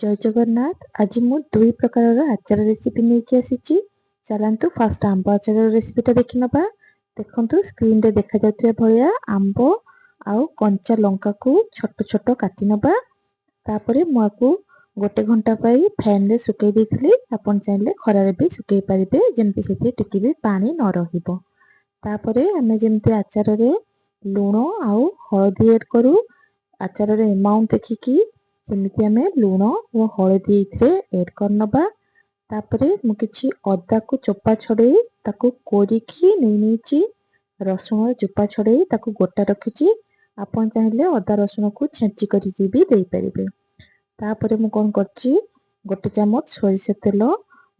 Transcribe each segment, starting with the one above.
ଜୟ ଜଗନ୍ନାଥ। ଆଜି ମୁଁ ଦୁଇ ପ୍ରକାରର ଆଚାର ରେସିପି ନେଇକି ଆସିଛି। ଚାଲନ୍ତୁ, ଫାଷ୍ଟ ଆମ୍ବ ଆଚାର ରେସିପିଟା ଦେଖିନେବା। ଦେଖନ୍ତୁ, ସ୍କ୍ରିନରେ ଦେଖାଯାଉଥିବା ଭଳିଆ ଆମ୍ବ ଆଉ କଞ୍ଚା ଲଙ୍କାକୁ ଛୋଟ ଛୋଟ କାଟି ନେବା। ତାପରେ ମୁଁ ଆକୁ ଗୋଟେ ଘଣ୍ଟା ପାଇଁ ଫ୍ୟାନରେ ଶୁଖେଇ ଦେଇଥିଲି। ଆପଣ ଚାହିଁଲେ ଖରାରେ ବି ଶୁଖେଇ ପାରିବେ, ଯେମିତି ସେଥିରେ ଟିକେ ବି ପାଣି ନ ରହିବ। ତାପରେ ଆମେ ଯେମିତି ଆଚାରରେ ଲୁଣ ଆଉ ହଳଦୀ ଏଡ୍ କରୁ, ଆଚାରର ଏମାଉଣ୍ଟ ଦେଖିକି, ସେମିତି ଆମେ ଲୁଣ ଓ ହଳଦୀ ଏଥିରେ ଏଡ୍ କରିନେବା। ତାପରେ ମୁଁ କିଛି ଅଦାକୁ ଚୋପା ଛଡ଼େଇ ତାକୁ କୋରିକି ନେଇ ନେଇଛି। ରସୁଣ ଚୋପା ଛଡ଼େଇ ତାକୁ ଗୋଟା ରଖିଛି। ଆପଣ ଚାହିଁଲେ ଅଦା ରସୁଣକୁ ଛେଚି କରିକି ବି ଦେଇପାରିବେ। ତାପରେ ମୁଁ କ'ଣ କରିଛି? ଗୋଟେ ଚାମଚ ସୋରିଷ ତେଲ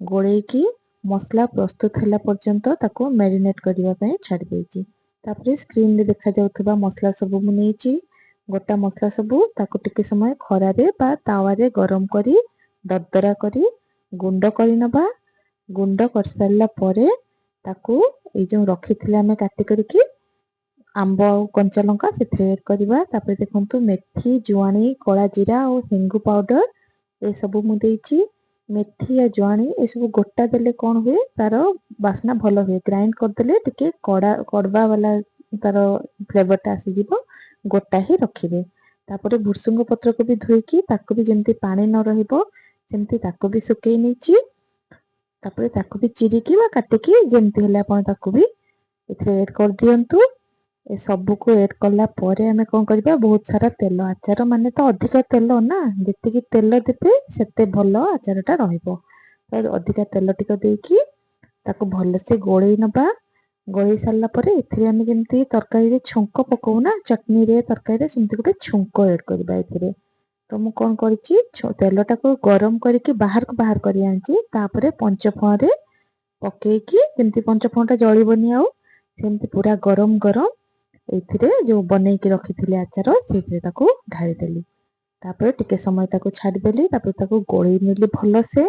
ଗୋଳେଇକି ମସଲା ପ୍ରସ୍ତୁତ ହେଲା ପର୍ଯ୍ୟନ୍ତ ତାକୁ ମ୍ୟାରିନେଟ୍ କରିବା ପାଇଁ ଛାଡ଼ି ଦେଇଛି। ତାପରେ ସ୍କ୍ରିନରେ ଦେଖାଯାଉଥିବା ମସଲା ସବୁ ମୁଁ ନେଇଛି, ଗୋଟା ମସଲା ସବୁ। ତାକୁ ଟିକେ ସମୟ ଖରାରେ ବା ତାୱାରେ ଗରମ କରି ଦରଦରା କରି ଗୁଣ୍ଡ କରିନେବା। ଗୁଣ୍ଡ କରିସାରିଲା ପରେ ତାକୁ ଏଇ ଯେଉଁ ରଖିଥିଲେ ଆମେ କାଟି କରିକି ଆମ୍ବ ଆଉ କଞ୍ଚା ଲଙ୍କା, ସେଥିରେ ଏଡ୍ କରିବା। ତାପରେ ଦେଖନ୍ତୁ, ମେଥି, ଜୁଆଣି, କଳା ଜିରା ଆଉ ହେଙ୍ଗୁ ପାଉଡର ଏସବୁ ମୁଁ ଦେଇଛି। ମେଥି ଆଉ ଜୁଆଣି ଏସବୁ ଗୋଟା ଦେଲେ କ'ଣ ହୁଏ, ତାର ବାସ୍ନା ଭଲ ହୁଏ। ଗ୍ରାଇଣ୍ଡ କରିଦେଲେ ଟିକେ କଡ଼ା କଡ଼ବା ବାଲା ତାର ଫ୍ଲେଭରଟା ଆସିଯିବ। ଗୋଟା ହିଁ ରଖିବେ। ତାପରେ ଭୃସୁଙ୍ଗ ପତ୍ରକୁ ବି ଧୋଇକି ତାକୁ ବି ଯେମିତି ପାଣି ନ ରହିବ, ସେମିତି ତାକୁ ବି ଶୁଖେଇ ନେଇଛି। ତାପରେ ତାକୁ ବି ଚିରିକି ବା କାଟିକି ଯେମିତି ହେଲେ ଆପଣ ତାକୁ ବି ଏଥିରେ ଏଡ୍ କରିଦିଅନ୍ତୁ। ଏ ସବୁକୁ ଏଡ୍ କଲା ପରେ ଆମେ କ'ଣ କରିବା? ବହୁତ ସାରା ତେଲ। ଆଚାର ମାନେ ତ ଅଧିକା ତେଲ ନା। ଯେତିକି ତେଲ ଦେବେ, ସେତେ ଭଲ ଆଚାରଟା ରହିବ। ତ ଅଧିକା ତେଲ ଟିକେ ଦେଇକି ତାକୁ ଭଲସେ ଗୋଳେଇ ନେବା। ଗୋଳେଇ ସାରିଲା ପରେ ଏଥିରେ ଆମେ ଯେମିତି ତରକାରୀରେ ଛୁଙ୍କ ପକଉ ନା, ଚଟଣିରେ, ତରକାରୀରେ, ସେମିତି ଗୋଟେ ଛୁଙ୍କ ଏଡ୍ କରିବା ଏଥିରେ। ତ ମୁଁ କ'ଣ କରିଛି? ତେଲଟାକୁ ଗରମ କରିକି ବାହାରକୁ ବାହାର କରି ଆଣିଛି। ତାପରେ ପଞ୍ଚଫୁଟଣରେ ପକେଇକି, ଯେମିତି ପଞ୍ଚଫୁଟଣଟା ଜଳିବନି ଆଉ, ସେମିତି ପୁରା ଗରମ ଗରମ ଏଇଥିରେ ଯେଉଁ ବନେଇକି ରଖିଥିଲି ଆଚାର, ସେଇଥିରେ ତାକୁ ଢାଳିଦେଲି। ତାପରେ ଟିକେ ସମୟ ତାକୁ ଛାଡ଼ିଦେଲି। ତାପରେ ତାକୁ ଗୋଳେଇ ନେଲି ଭଲସେ।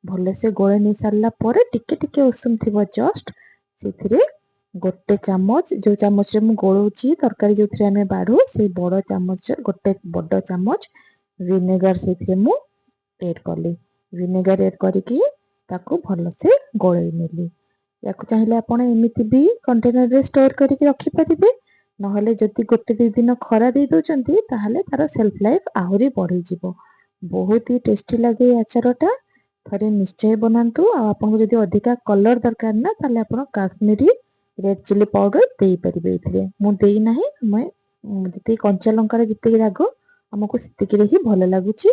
ଭଲସେ ଗୋଳେଇ ନେଇ ସାରିଲା ପରେ, ଟିକେ ଟିକେ ଉଷୁମ ଥିବ ଜଷ୍ଟ, ସେଥିରେ ଗୋଟେ ଚାମଚ, ଯେଉଁ ଚାମଚରେ ମୁଁ ଗୋଳଉଛି ତରକାରୀ ଯେଉଁଥିରେ ଆମେ ବାଢ଼ୁ, ସେଇ ବଡ଼ ଚାମଚ, ଗୋଟେ ବଡ଼ ଚାମଚ ଭିନେଗାର ସେଇଥିରେ ମୁଁ ଏଡ୍ କଲି। ଭିନେଗାର ଏଡ୍ କରିକି ତାକୁ ଭଲସେ ଗୋଳେଇ ନେଲି। ୟାକୁ ଚାହିଁଲେ ଆପଣ ଏମିତି ବି କଣ୍ଟେନରରେ ଷ୍ଟୋର କରିକି ରଖିପାରିବେ। ନହେଲେ ଯଦି ଗୋଟେ ଦୁଇ ଦିନ ଖରା ଦେଇ ଦେଉଛନ୍ତି, ତାହେଲେ ତାର ସେଲ୍ଫ ଲାଇଫ୍ ଆହୁରି ବଢ଼ିଯିବ। ବହୁତ ହି ଟେଷ୍ଟି ଲାଗେ ଏ ଆଚାରଟା। ଥରେ ନିଶ୍ଚୟ ବନାନ୍ତୁ। ଆଉ ଆପଣଙ୍କୁ ଯଦି ଅଧିକା କଲର୍ ଦରକାର ନା, ତାହେଲେ ଆପଣ କାଶ୍ମୀରୀ ରେଡ୍ ଚିଲି ପାଉଡର ଦେଇପାରିବେ ଏଥିରେ। ମୁଁ ଦେଇନାହିଁ। ଆମେ ଯେତିକି କଞ୍ଚା ଲଙ୍କାର ଯେତିକି ରାଗ, ଆମକୁ ସେତିକିରେ ହିଁ ଭଲ ଲାଗୁଛି।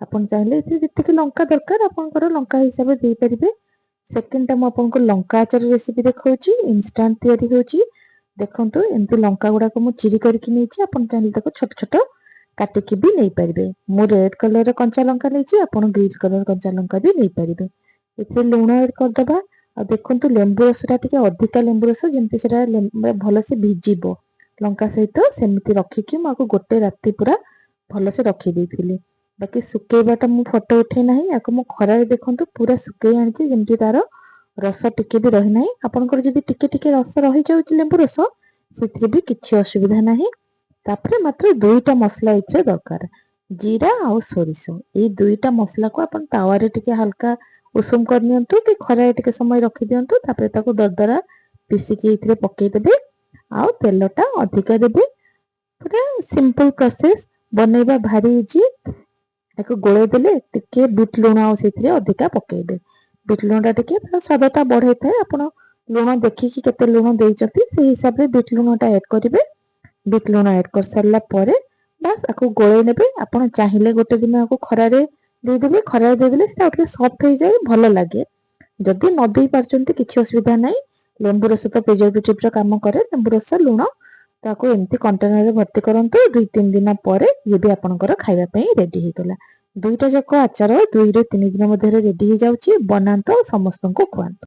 ଆପଣ ଚାହିଁଲେ ଏଥିରେ ଯେତିକି ଲଙ୍କା ଦରକାର, ଆପଣଙ୍କର ଲଙ୍କା ହିସାବରେ ଦେଇପାରିବେ। ସେକେଣ୍ଡଟା ମୁଁ ଆପଣଙ୍କୁ ଲଙ୍କା ଆଚାର ରେସିପି ଦେଖାଉଛି। ଇନଷ୍ଟାଣ୍ଟ ତିଆରି ହେଉଛି। ଦେଖନ୍ତୁ, ଏମିତି ଲଙ୍କା ଗୁଡ଼ାକ ମୁଁ ଚିରି କରିକି ନେଇଛି। ଆପଣ ଚାହିଁଲେ ତାକୁ ଛୋଟ ଛୋଟ କାଟିକି ବି ନେଇପାରିବେ। ମୁଁ ରେଡ୍ କଲର୍ର କଞ୍ଚା ଲଙ୍କା ନେଇଛି, ଆପଣ ଗ୍ରୀନ୍ କଲର୍ କଞ୍ଚା ଲଙ୍କା ବି ନେଇପାରିବେ। ଏଥିରେ ଲୁଣ ଏଡ୍ କରିଦେବା। ଆଉ ଦେଖନ୍ତୁ, ଲେମ୍ବୁ ରସଟା ଟିକେ ଅଧିକା ଲେମ୍ବୁ ରସ, ଯେମିତି ସେଟା ଭଲସେ ଭିଜିବ ଲଙ୍କା ସହିତ, ସେମିତି ରଖିକି ମୁଁ ଆକୁ ଗୋଟେ ରାତି ପୁରା ଭଲସେ ରଖିଦେଇଥିଲି। ବାକି ଶୁକେଇବାଟା ମୁଁ ଫଟୋ ଉଠେଇ ନାହିଁ। ଆକୁ ମୁଁ ଖରାରେ, ଦେଖନ୍ତୁ, ପୁରା ଶୁକେଇ ଆଣିଛି, ଯେମିତି ତାର ରସ ଟିକେ ବି ରହିନାହିଁ। ଆପଣଙ୍କର ଯଦି ଟିକେ ଟିକେ ରସ ରହିଯାଉଛି ଲେମ୍ବୁ ରସ, ସେଥିରେ ବି କିଛି ଅସୁବିଧା ନାହିଁ। ତାପରେ ମାତ୍ର ଦୁଇଟା ମସଲା ଏଥିରେ ଦରକାର, ଜିରା ଆଉ ସୋରିଷ। ଏଇ ଦୁଇଟା ମସଲାକୁ ଆପଣ ତାୱାରେ ଟିକେ ହାଲକା ଉଷୁମ କରିନିଅନ୍ତୁ କି ଖରାରେ ଟିକେ ସମୟ ରଖିଦିଅନ୍ତୁ। ତାପରେ ତାକୁ ଦରଦରା ପିସିକି ଏଇଥିରେ ପକେଇଦେବେ ଆଉ ତେଲଟା ଅଧିକା ଦେବେ। ପୁରା ସିମ୍ପଲ ପ୍ରୋସେସ, ବନେଇବା ଭାରି ଇଜି। ତାକୁ ଗୋଳେଇ ଦେଲେ, ଟିକେ ବିଟ୍ ଲୁଣ ଆଉ ସେଥିରେ ଅଧିକା ପକେଇବେ। ବିଟ୍ ଲୁଣଟା ଟିକେ ତାର ସ୍ୱାଦଟା ବଢ଼େଇଥାଏ। ଆପଣ ଲୁଣ ଦେଖିକି କେତେ ଲୁଣ ଦେଇଛନ୍ତି, ସେଇ ହିସାବରେ ବିଟ୍ ଲୁଣଟା ଆଡ୍ କରିବେ। ବିଟ୍ ଲୁଣ ଆଡ୍ କରିସାରିଲା ପରେ ବାସ୍ ଆକୁ ଗୋଳେଇ ନେବେ। ଆପଣ ଚାହିଁଲେ ଗୋଟେ ଦିନ ଆକୁ ଖରାରେ ଦେଇଦେବେ। ଖରାରେ ଦେଇଦେଲେ ସେଟା ଆଉ ଟିକେ ସଫ୍ଟ ହେଇଯାଏ, ଭଲ ଲାଗେ। ଯଦି ନ ଦେଇ ପାରୁଛନ୍ତି, କିଛି ଅସୁବିଧା ନାହିଁ। ଲେମ୍ବୁ ରସ ତ ପ୍ରିଜରଭେଟିଭର କାମ କରେ। ଲେମ୍ବୁ ରସ, ଲୁଣ, ତାକୁ ଏମିତି କଣ୍ଟେନରରେ ଭର୍ତ୍ତି କରନ୍ତୁ। 2-3 ଦିନ ପରେ ଇଏ ବି ଆପଣଙ୍କର ଖାଇବା ପାଇଁ ରେଡି ହେଇଗଲା। ଦୁଇଟା ଯାକ ଆଚାର 2ରୁ 3 ଦିନ ମଧ୍ୟରେ ରେଡି ହେଇଯାଉଛି। ବନାନ୍ତୁ, ସମସ୍ତଙ୍କୁ ଖୁଆନ୍ତୁ।